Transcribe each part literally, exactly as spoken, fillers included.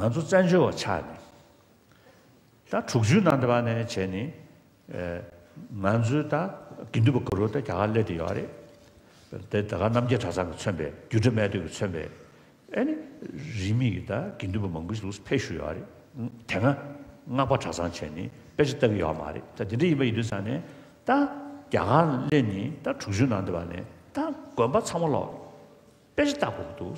ང་ཚོ་བཙན་བྱོལ་བ་ཆགས་ནས། ད་དྲུག་ཅུའི་ནང་དེ་བ་ནས་བྱས་ནས། ཨེ། ང་ཚོའི་ད་དགེ་འདུན་པ་ག་རུ་ད་རྒྱ་གར་སླེབས་བསྡད་ཡོད་རེད། དེ་ད་ག་རྣམ་རྒྱལ་གྲྭ་ཚང་གིས་མཚོན་པའི་རྒྱུད་གྲྭ་སྨད་སྟོད་ཀྱིས་མཚོན་པའི། ཨེ་ནི། རིས་མེད་ཀྱི་ད་དགེ་འདུན་པ་མང་པོ་ཞིག་ལུགས་སུ་ཕེབས་བཞུགས་ཡོད་རེད། དེ་སྔ་སྔགས་པ་གྲྭ་ཚང་བྱས་ནས་དཔེ་ཆ་ལྟ་གི་ཡོད་མ་རེད། ད་དེ་འདྲ་ཡིན་པ་ཡིན་དུས་ཙང་ནས། ད་རྒྱ་གར་སླེབས་ནས་ད་དྲུག་ཅུའི་ནང་དེ་བ་ནས་ད་དགོན་པ་ཚང་མ་ལོག་དཔེ་ཆ་ལྟ་དགོས་ཀྱི་འདུག།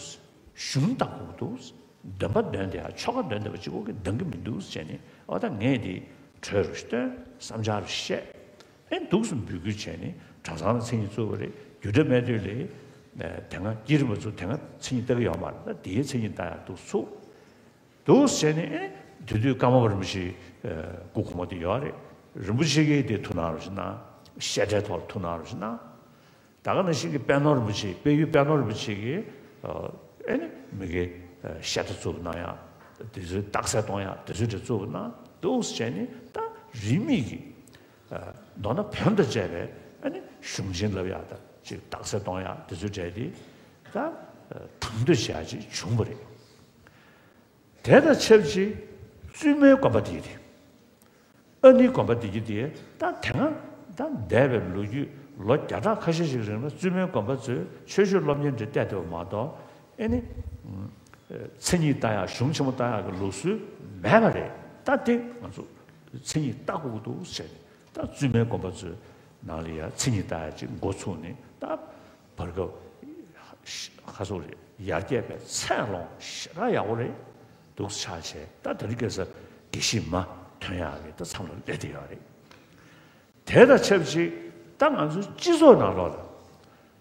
གཞུང་ལྟ་དགོས་ཀྱི་འདུག། འདོན་པ་འདོན་བསྡད་ཡ། ཆོ་ག་འདོན་བསྡད་པ་གཅིག་པོ་གིས་འདང་གི་མི་འདུག་ཟེར་ནས། འོ་ད་ངས་དེ་གྲོས་རུ་བཏོན། བསམ་འཆར་རུ་བཤད། ཨེ་འདུག་སེ་འབོད་སྐུལ་བྱས་ནས་གྲྭ་ཚང་ལ་མཚན་ཉིད་བཙུགས་པ་རེད། རྒྱུད་གྲྭ་སྨད་སྟོད་ལ་དེ་སྔ་བསྐྱེད་རིམ་པ་ཚོ་དེ་སྔ་མཚན་ཉིད་ལྟ་གི་ཡོད་མ་རེད། ད་དེའི་མཚན་ཉིད་ལྟ་ཡ་འདུག་ཚུགས་འདུག་ཟེར་ནས། ཨེ་དེ་དུས་ཀརྨ་པ་རིན་པོ་ཆེ་སྐུ་གོང་མ་དེ་ཡོད་རེད། རིན་པོ་ཆེ་གིས་དེ་ཐུགས་སྣང་རུ་ཞིག་གནང་། བཤད་གྲྭའི་ཐོག་ལ་ཐུགས་སྣང་རུ་ཞིག་གནང་། ད་ག་ནང་བཞིན་གྱི་དཔལ་ནོར་རིན་པོ་ཆེ། དཔལ་ཡུལ་དཔལ་ནོར་རིན་པོ་ཆེ་གིས། ཨ་ཨེ་ནི་མི་དགེ་བཤད་གྲྭ་བཙུགས་གནང་ཡ། དེ་ཚོའི་རྟགས་གསལ་གཏོང་ཡ། དེ་ཚོའི་གྲས་བཙུགས་གནང་འདུག་ཟེར་ནས། ད་རིས་མེད་ཀྱི། ཨ་མདོར་ན་བོན་དང་བཅས་པའི་ཨ་ནི་གཞུང་ཆེན་ལབ་ཡ། ད་ཅིག་རྟགས་གསལ་གཏོང་ཡ། དེ་ཚོའི་གྲས་དེ་ད་དང་དོད་བྱེད་ཡ་ཅིག་བྱུང་བ་རེད། དེ་དང་ཆབས་ཅིག་བཙུན་མའི་དགོན་པ་དེ་དེ། ཨ་ནི་དགོན་པ་དེ་གི་དེ་ད་དེ་སྔ་ད་འདས་པའི་ལོ་རྒྱུས་ལོ་བརྒྱ་ཕྲག་ཁ་ཤས་ཤིག་རིང་ལ་བཙུན་མའི་དགོན་པ་ཚོས་ཆོས་ཞུགས་སློབ་གཉེར་འདི་བལྟས་བསྡད་པ་མ་གཏོགས། ཨེ་ནི་མཚན་ཉིད་ལྟ་ཡག། གཞུང་ཆེན་མོ་ལྟ་ཡག་གི་ལུགས་སྲོལ་མེད་པ་རེད། ད་དེ་ང་ཚོ་མཚན་ཉིད་ལྟ་དགོས་ཀྱི་འདུག་ཟེར་ནས། ད་བཙུན་མའི་དགོན་པ་ཚོའི་ནང་ལ་ཡ་མཚན་ཉིད་ལྟ་ཡག་ཅིག་འགོ་ཚུགས་ནས། ད་བར་སྐབས་ཧ་སོ་རེད། ཡར་རྒྱས་པའི་ཚད་ལོངས་ཞེ་དྲག་ཡག་པོ་རེད། འདུག་ཆགས་བྱས། ད་དེ་རིང་ཁ་སང་དགེ་བཤེས་མ་ཐོན་ཡག་གི་ད་མཚམས་ལ་སླེབས་བསྡད་ཡོད་རེད། དེ་དང་ཆབས་ཅིག་ད་ང་ཚོའི་སྤྱི་ཚོགས་ནང་ལོགས་ལ་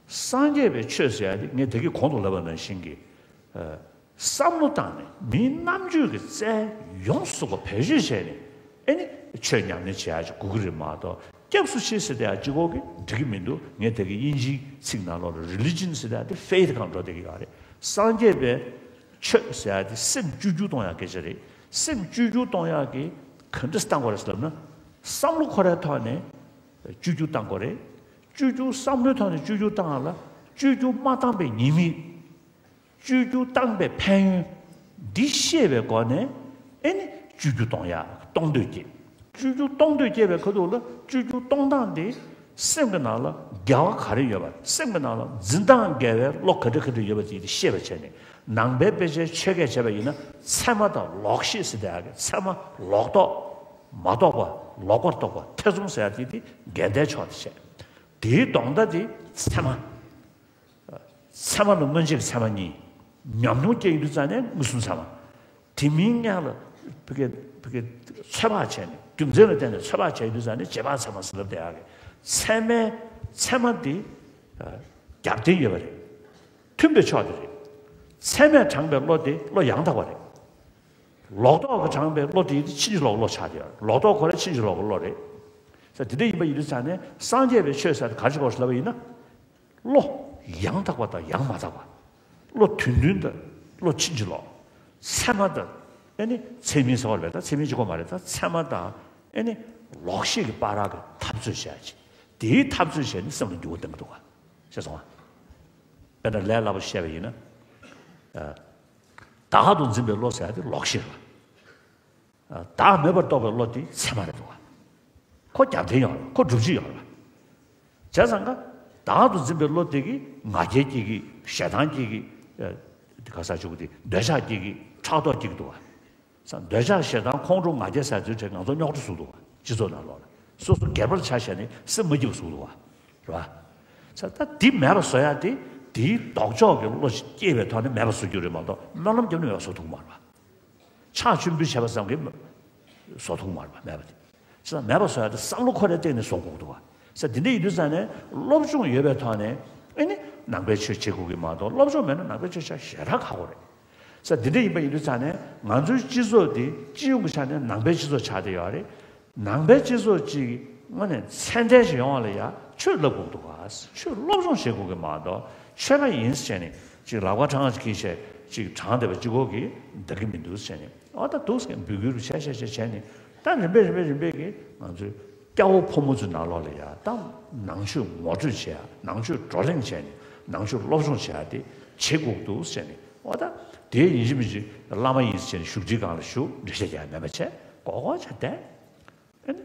སངས་རྒྱས་པའི་ཆོས་ཟེར་ཡག་དེ། ངས་དེ་གི་གོང་དུ་ལབ་པ་ནང་བཞིན་གྱི། ཨ་བསམ་བློ་བཏང་ནས། མིའི་རྣམ་དཔྱོད་ཀྱི་རྩལ་ཡོངས་སུ་རྫོགས་པ་བེད་སྤྱོད་བྱས་ནས། ཨེ་ནི་ཆོས་ཉམས་ལེན་བྱེད་ཡག་ཅིག་དགོས་ཀྱི་རེད་མ་གཏོགས། སྐྱབས་སུ་མཆི་ཟེར་དེ་ཡག་གཅིག་པོ་གིས་འགྲིག་གི་མི་འདུག། ངས་དེ་གི་དབྱིན་ཇིའི་ཚིག་ནང་ལོགས་ལ་རི་ལི་ཇན་ཟེར་དེ་ཡག་དེ་ཕེ་ཐི་སྒང་འགྲོ་བསྡད་ཀྱི་ཡོད་རེད། སངས་རྒྱས་པའི་ཆོས་ཟེར་ཡག་དེ་སེམས་བཅོས་བསྒྱུར་གཏོང་ཡག་སྐད་ཆ་རེད། སེམས་བཅོས་བསྒྱུར་གཏོང་ཡག་གི་ག་འདྲས་བཏང་དགོས་རེད་ཟེར་ལབ་ན། བསམ་བློ་ཁོ་རའི་ཐོག་ནས་བཅོས་བསྒྱུར་བཏང་དགོས་རེད། བཅོས་བསྒྱུར། བསམ་བློའི་ཐོག་ནས་བཅོས་བསྒྱུར་བཏང་ཡག་ལ། བཅོས་བསྒྱུར་མ་བཏང་པའི་ཉེས་དམིགས། བཅོས་བསྒྱུར་བཏང་པའི་ཕན་ཡོན་འདི་ཤེས་པའི་སྒོ་ནས། ཨེ་ནི་བཅོས་བསྒྱུར་གཏོང་ཡག། གཏོང་འདོད་སྐྱེས། བཅོས་བསྒྱུར་གཏོང་འདོད་སྐྱེས་པའི་ཁ་ཐུག་ལ། བཅོས་བསྒྱུར་གཏོང་སྟངས་འདི་སེམས་ཀྱི་ནང་ལ་འགལ་བ་ག་རེ་ཡོད་པ། སེམས་ཀྱི་ནང་ལ་འཛིན་སྟངས་འགལ་བའི་བློ་ག་འདྲ་ག་འདྲ་ཡོད་པ་དེ་དེ་ཤེས་པ་བྱས་ནས། ནང་པའི་དཔེ་ཆའི་ཆོས་སྐད་བྱས་པ་ཡིན་ན། ཚད་མ་དང་ལོག་ཤེས་ཟེར་དེ་ཡག་གི། ཚད་མ་ལོག་རྟོག། མ་རྟོགས་པ། ལོག་པར་རྟོག་པ། ཐེ་ཚོམ་ཟེར་ཡག་དེ་དེ་འགལ་ཟླའི་ཕྱོགས་དེ་བྱས། དེའི་ལྡོག་ཟླ་དེ་ཚད་མ། ཚད་མ་ལ་མངོན་རྗེས་ཀྱི་ཚད་མ་གཉིས། ཉམས་མྱོང་སྐྱེ་ཡོང་དུས་ཙང་ནས་མངོན་སུམ་ཚད་མ། དེ་མིན་སྔོན་ལ་ཕ་གི་ཕ་གི་ཚོད་དཔག་བྱས་ནས། རྒྱུ་མཚན་ལ་བརྟེན་ནས་ཚོད་དཔག་བྱས་ཡོང་དུས་ཙང་ནས་རྗེས་དཔག་ཚད་མ་ཟེར་ལབ་བསྡད་ཡག་གི། ཚད་མའི། ཚད་མ་དེ་རྒྱབ་རྟེན་ཡོད་པ་རེད། མཐུན་པའི་ཕྱོགས་དེ་རེད། ཚད་མས་དྲངས་པའི་བློ་དེ་བློ་ཡང་དག་པ་རེད། ལོག་རྟོག་གིས་དྲངས་པའི་བློ་དེ་ཕྱིན་ཅི་ལོག་གི་བློ་ཆགས་བསྡད་ཡོད་རེད། ལོག་རྟོག་ཁོ་རང་ཕྱིན་ཅི་ལོག་གི་བློ་རེད། ས་དེ་འདྲ་ཡིན་པ་ཡིན་དུས་ཙང་ནས། སངས་རྒྱས་པའི་ཆོས་ཟེར་དེ་ག་རེ་ཞིག་ལབ་པ་ཡིན་ན། བློ་ཡང་དག་པ་དང་ཡང་མ་དག་པ། བློ་དོན་མཐུན་དང་བློ་ཕྱིན་ཅི་ལོག། ཚད་མ་དང་། ཨེ་ནི་ཚད་མིན་ཟེར་བ་རེད། ད་ཚད་མིན་གཅིག་པོ་མ་རེད། ད་ཚད་མ་དང་ཨེ་ནི་ལོག་ཤེས་ཀྱི་བར་གྱི་འཐབ་རྩོད་བྱེད་ཡག་ཅིག། དེའི་འཐབ་རྩོད་བྱས་ནས་སེམས་ལ་འགྱུར་བ་གཏོང་གི་འདུག་ག། ཤེས་སོང་ང་། དཔེར་ན་ལས་སླ་པོ་བཤད་པ་ཡིན་ན། ཨ་བདག་ཏུ་འཛིན་པའི་བློ་ཟེར་ཡག་དེ་ལོག་ཤེས་རེད་པ། བདག་མེད་པར་རྟོགས་པའི་བློ་དེ་ཚད་མ་རེད་འདུག་ག། ཁོ་རྒྱབ་རྟེན་ཡོད་རེད། ཁོ་སྒྲུབ་བྱེད་ཡོད་རེད་པ། བྱས་ཙང་ཀ། བདག་ཏུ་འཛིན་པའི་བློ་དེ་གིས་ང་རྒྱལ་སྐྱེ་གི། ཞེ་སྡང་སྐྱེ་གི། ཨ་ག་ས་ཆུ་བོ་དེ་འདོད་ཆགས་སྐྱེ་གི། ཕྲག་དོག་སྐྱེ་གི་འདུག་ག། ས་འདོད་ཆགས་ཞེ་སྡང་ཁོང་ཁྲོ་ང་རྒྱལ་ཟེར་ཚོའི་གྲས་ང་ཚོ་རྙོག་དྲ་བཟོ་འདུག་ག། སྤྱི་ཚོགས་ནང་ལོགས་ལ་སོ་སོ་སྒེར་པར་ཆ་བཞག་ནས་སེམས་མ་སྐྱིད་པ་བཟོ་འདུག་ག། རེད་པ། ས་ད་འདི་མེད་པ་བཟོ་ཡག་དེ། དེའི་ལྡོག་ཕྱོགས་ཀྱི་བློ་སྐྱེས་པའི་ཐོག་ནས་མེད་པ་བཟོ་རྒྱུ་རེད་མ་གཏོགས། སྨོན་ལམ་བརྒྱབ་ནས་མེད་པ་བཟོ་ཐུབ་ཀྱི་མ་རེད་པ། ཕྱག་མཆོད་འབུལ་བྱས་པ་ཙམ་གྱིས་བཟོ་ཐུབ་ཀྱི་མ་རེད་པ། མེད་པ་དེ། ཅི་ལ་མེད་པ་བཟོ་ཡག་དེ་བསམ་བློ་ཁོ་རའི་སྟེང་ནས་བཟོ་དགོས་ཀྱི་འདུག་ག། ས་དེ་འདྲ་ཡིན་དུས་ཙང་ནས། སློབ་སྦྱོང་ཡོད་པའི་ཐོག་ནས་ཨེ་ནི་ནང་པའི་ཆོས་བྱེད་དགོས་ཀྱི་མ་གཏོགས། སློབ་སྦྱོང་མེད་ན་ནང་པའི་ཆོས་བྱ་ཞེ་དྲག་ཁག་པོ་རེད། ས་དེ་འདྲ་ཡིན་པ་ཡིན་དུས་ཙང་ནས། ང་ཚོའི་སྤྱི་ཚོགས་འདི་སྤྱི་ཡོངས་ཀྱི་ཆ་ནས་ནང་པའི་སྤྱི་ཚོགས་ཆགས་བསྡད་ཡོད་རེད། ནང་པའི་སྤྱི་ཚོགས་ཅིག་དངོས་གནས་ཚད་ལྡན་ཞིག་ཡོང་བ་ལ་ཡ་ཆོས་བསླབ་དགོས་འདུག་ག། ཆོས་སློབ་སྦྱོང་བྱེད་དགོས་ཀྱི་མ་གཏོགས། ཆོལ་ཁ་ཡིན་ཟེར་ནས་ཅིག་ལག་པ་བྲང་ཅིག་གིས་བྱས་ཅིག་བྲང་བསྡད་པ་གཅིག་པོ་གིས་འགྲིག་གི་མི་འདུག་ཟེར་ནས། ཨ་ད་འདུག་ཟེར་འབོད་སྐུལ་རུ་བྱས་བྱས་བྱས་བྱས་ནས། ད་རིམ་པས་རིམ་པས་རིམ་པས་ཀྱིས་ང་ཚོའི་སྐྱ་བོ་ཕོ་མོ་ཚོའི་ནང་ལོགས་ལ་ཡ། ད་ནང་ཆོས་ངོ་སྤྲོད་བྱེད་ཡ། ནང་ཆོས་བགྲོ་གླེང་བྱས་ནས། ནང་ཆོས་སློབ་སྦྱོང་བྱེད་ཡ་དེ་བྱེད་དགོས་འདུག་ཟེར་ནས། འོ་ད་དེ་ཡིན་གཅིག་མིན་གཅིག་བླ་མ་ཡིན་ཟེར་ནས་བཞུགས་ཁྲིའི་སྒང་ལ་བཞུགས། འགྲེལ་བཤད་རྒྱག་ཡ་མེད་པ་བྱས་ཀོ་ཀོ་བྱས་བསྡད། ཨ་ནི་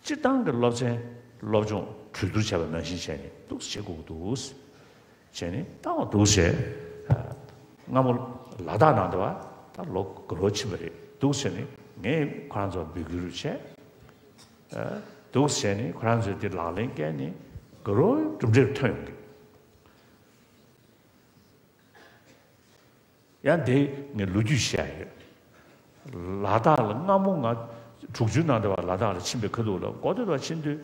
སྤྱིར་བཏང་གི་སློབ་ཚན་སློབ་སྦྱོང་གྲོས་བསྡུར་བྱས་པ་ནང་བཞིན་བྱས་ནས་འདུག་སེ་བྱེད་དགོས་ཀྱི་འདུག་ཟེར། བྱས་ནས་ད་འོ་འདུག་སེ་བྱས། སྔ་མོ་ལ་དྭགས་ནང་དུ་བ་ད་ལོ་དགུ་ལོ་ཕྱིན་པ་རེད། འདུག་སེ་བྱས་ནས་ངས་ཁོ་རང་ཚོ་འབོད་སྐུལ་བྱས། འདུག་སེ་བྱས་ནས་ཁོ་རང་ཚོས་དེ་ལག་ལེན་བཀལ་ནས་དགུ་ལོ་གྲུབ་འབྲས་ཐོན་ཡོང་གི། ཡང་དེ་ངས་ལོ་རྒྱུས་བཤད་ཡོད། ལ་དྭགས་ལ་སྔ་མོ་ང་དྲུག་ཅུའི་ནང་དེ་བ་ལ་དྭགས་ལ་ཕྱིན་པའི་ཁ་ཐུག་ལ་མགོ་སྟོད་དུ་ཕྱིན་དུས་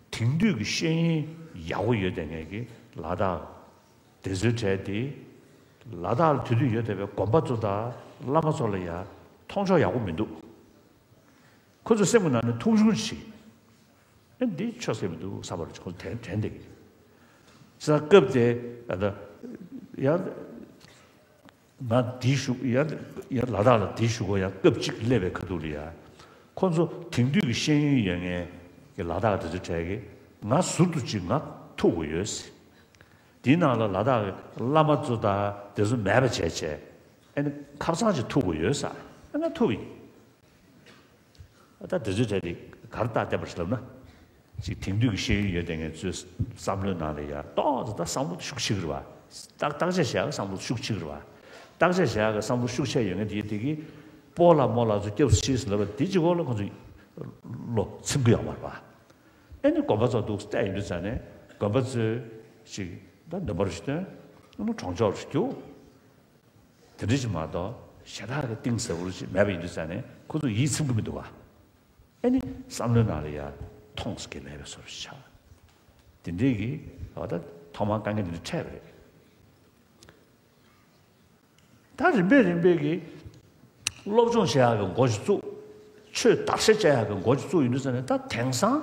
དེང་དུས་ཀྱི་ཤེས་ཡོན་ཡག་པོ་ཡོད་བསྡད་མཁན་གྱི་ལ་དྭགས་དེ་ཚོའི་གྲས་དེ་ལ་དྭགས་ལ་དེ་དུས་ཡོད་བསྡད་པའི་དགོན་པ་ཚོ་དང་བླ་མ་ཚོ་ལ་ཡང་མཐོང་ཕྱོགས་ཡག་པོ་མི་འདུག་ཁོ་ཚོ་སེམས་ཀྱི་ནང་ནས་མཐོང་ཆུང་བྱེད། ཨེ་འདི་ཆོས་སེམས་འདུག་བསམ་པར་ཁོ་ཚོ་དྲན་དྲན་བསྡད་ཀྱི། ས་སྐབས་དེ་ད་ཡང་ང་འདི་བཞུགས་ཡང་ཡང་ལ་དྭགས་ལ་འདི་བཞུགས་གོ་ཡང་སྐབས་གཅིག་སླེབས་པའི་ཁ་ཐུག་ལ་ཡ། ཁོ་ཚོ་དེང་དུས་ཀྱི་ཤེས་ཡོན་ཡོད་མཁན་གྱི་ལ་དྭགས་དེ་ཚོ་གྲས་ཀྱི་ང་ཟུར་དུ་གཅིག་ང་ཐུག་གི་ཡོད་ཟེར། དེའི་ནང་ལ་ལ་དྭགས་ཀྱི་བླ་མ་ཚོ་དང་དེ་ཚོ་མེད་པ་བྱས་བྱས་ཨེ་ནི་ཁ་སང་ཅིག་ཐུག་གི་ཡོད་ཟེར། ཨེ་ང་ཐུག་ཡིན། ད་དེ་ཚོའི་གྲས་དེ་གར་རྟགས་བསྟན་པ་ཞིག་ལབ་ན། ཅིག་དེང་དུས་ཀྱི་ཤེས་ཡོན་ཡོད་དེ་ངས་ཚོས་བསམ་བློའི་ནང་ལ་ཡ་ཏོག་ཙམ་ད་བསམ་བློ་ཤུགས་ཆེ་གི་རེད་བ། བརྟག་བརྟག་དཔྱད་བྱེད་ཡག་བསམ་བློ་ཤུགས་ཆེ་གི་རེད་བ། བརྟག་དཔྱད་བྱེད་ཡག་གི་བསམ་བློ་ཤུགས་ཆེ་ཡོད་མཁན་དེ་དེ་གི་སྤོ་ལགས་རྨོ་ལགས་ཚོ་སྐྱབས་སུ་མཆི་ཟེར་ལབ་པ་དེ་གཅིག་པོ་ལ་ཁོ་ཚོ་བློ་ཚིམ་གི་ཡོད་མ་རེད་བ། ཨེ་ནི་དགོན་པ་ཚོ་འདུག་བལྟས་ཡིན་དུས་ཙང་ནས་དགོན་པ་ཚོས་ཅིག་ད་འདོན་པ་རུ་ཞིག་བཏོན། ཨ་ནི་གྲོང་ཆོག་རུ་ཞིག་རྒྱུགས། དེ་འདྲ་ཞིག་མ་གཏོགས་ཞེ་དྲག་གི་གཏིང་ཟབ་པོ་ཞིག་མེད་པ་ཡིན་དུས་ཙང་ནས་ཁོ་ཚོ་ཡིད་ཚིམ་གི་མི་འདུག་བ། ཨེ་ནི་བསམ་བློའི་ནང་ལ་ཡ་མཐོང་སྐྱེ་མེད་པའི་བཟོ་འདྲ་ཞིག་ཆགས། དེ་འདྲའི་གི་འོ་ད་ཐོག་མར་དཀའ་ངལ་འདི་འདྲ་འཕྲད་པ་རེད། ད་རིམ་པས་རིམ་པས་ཀྱི་སློབ་སྦྱོང་བྱེད་ཡག་གི་འགོ་ཞིག་བཙུགས། ཆོས་བདག་གཞས་བཅའ་ཡག་གི་འགོ་ཞིག་བཙུགས་ཡིན་དུས་ཙང་ནས་ད་དེང་སང་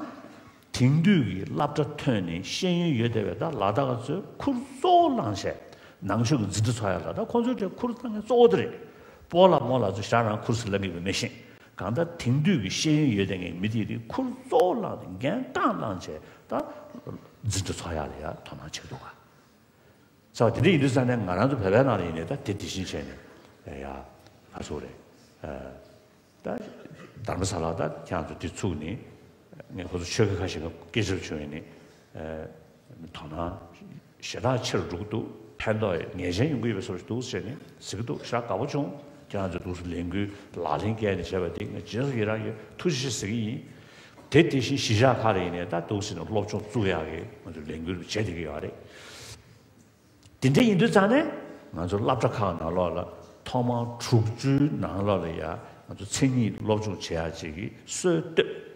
དེང་དུས་ཀྱི་སློབ་གྲྭ་ཐོན་ནས་ཤེས་ཡོན་ཡོད་བསྡད་པའི་ད་ལ་དྭགས་ཚོས་ཁུར་གཙོ་བོ་བླངས་བྱས་ནང་ཆོས་ཀྱི་འཛིན་གྲྭ་ཚོགས་ཡག་ལ་ད་ཁོང་ཚོའི་གྲས་ཁུར་བཏང་མཁན་གཙོ་བོ་དེ་རེད། སྤོ་ལགས་རྨོ་ལགས་ཚོ་ཞེ་དྲག་རང་ཁུར་སུ་ལེན་གི་ཡོད་པ་མི་ཤེས། གང་ལྟར་དེང་དུས་ཀྱི་ཤེས་ཡོན་ཡོད་བསྡད་མཁན་མི་དེ་དེ་ཁུར་གཙོ་བོ་བླངས་ཏེ་འགན་རྐང་བླངས་བྱས་ད་འཛིན་གྲྭ་ཚོགས་ཡག་ལ་ཡ་དོ་སྣང་བྱེད་ཀྱི་འདུག་ག། ས་བ་དེ་འདྲ་ཡིན་དུས་ཙང་ནས་ང་རང་ཚོ་བོད་པའི་ནང་ལ་ཡིན་ནའི་ད་དེ་དེ་བཞིན་བྱས་ནས་ཡ་ང་ཚོ་རེད། ད་དྷརྨ་ས་ལ་ད་ཁྱེད་རང་ཚོ་དེ་ཚུགས་ནས་ངས་ཁོ་ཚོ་ཆོས་དགེ་ཁ་ཤས་ཀྱི་སྐད་ཆ་བྱུང་ཡིན་ནི། དོ་སྣང་ཞེ་དྲག་ཆེ་རུ་འགྲོ་གི་འདུག་ཕན་ཐོགས་ངེས་ཅན་ཡོང་གི་ཡོད་པའི་བཟོ་ཞིག་འདུག་ཟེར་ནས་ཟེར་གི་འདུག་ཞེ་དྲག་དགའ་པོ་བྱུང་། ཁྱེད་རང་ཚོས་འདུག་སེ་ལས་འགུལ་ལག་ལེན་བཀལ་ནས་བྱས་པ་དེ་ངས་རྗེས་སུ་ཡི་རང་ཡོད། ཐུགས་རྗེ་ཆེ་ཟེར་གི་ཡིན། དེ་དེ་བཞིན་གཞིས་ཆགས་ཁག་ལ་ཡིན་ནའི་ད་འདུག་སེ་ནས་སློབ་སྦྱོང་བཙུགས་ཡག་གི་ང་ཚོས་ལས་འགུལ་བྱེད་བསྡད་ཀྱི་ཡོད་རེད། དེ་འདྲ་ཡིན་དུས་ཙང་ནས་ང་ཚོ་སློབ་གྲྭ་ཁག་ནང་ལོགས་ལ་ཐོག་མར་དྲུག་ཅུའི་ནང་ལོགས་ལ་ཡ་ང་ཚོ་མཚན་ཉིད་སློབ་སྦྱོང་བྱེད་ཡག་ཅིག་གི་སྲོལ་བཏོད།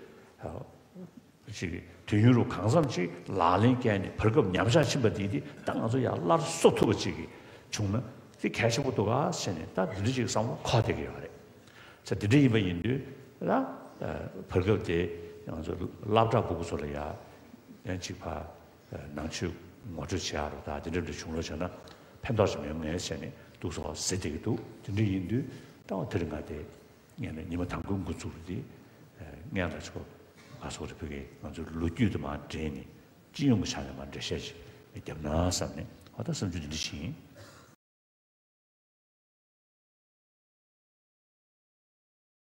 ཅིག་དུས་ཡུན་རུ་གང་འཚམ་ཅིག་ལག་ལེན་བཀལ་ནས་བར་སྐབས་ཉམས་ཆག་ཕྱིན་པ་དེ་དེ་ད་ང་ཚོ་ཡར་སླར་གསོ་ཐུབ་པ་ཅིག་བྱུང་ན་དེ་གལ་ཆེན་པོ་འདུག་ག་ཟེར་ནས་ད་འདི་འདྲ་ཅིག་བསམ་བློ་འཁོར་བསྡད་ཀྱི་ཡོད་རེད། ས་དེ་འདྲ་ཡིན་པ་ཡིན་དུས་ལ་བར་སྐབས་དེ་ང་ཚོ་སློབ་གྲྭ་སྤུ་གུ་ཚོ་ལ་ཡ་ཡང་ཅིག་ཕ་ནང་ཆོས་ངོ་སྤྲོད་བྱེད་ཡག་རུ་ད་དེ་འདྲ་འདྲ་བྱུང་རོགས་བྱས་ན་ཕན་ཐོགས་ཅིག་མི་ཡོང་ངེས་བྱས་ནས་འདུག་སོ་ཟེར་བསྡད་ཀྱི་འདུག་དེ་འདྲ་ཡིན་དུས་ད་འོ་དེ་རིང་ང་དེ་ངས་ནི་ཉི་མ་དང་པོའི་འགོ་ཚུགས་རུ་དེ་ངས་ལ་ཆོ་ང་ཚོ་རེ་ཕུལ་གི་ང་ཚོའི་ལོ་རྒྱུས་དུ་མ་འདྲེས་ནས་སྤྱི་ཡོངས་ཀྱི་ཆ་ནས་མ་འགྲེལ་བཤད་ཅིག་བརྒྱབ་ན་བསམ་ནས་ཨ་ད་བསམ་ཚུལ་འདི་འདྲ་ཞིག་ཡིན།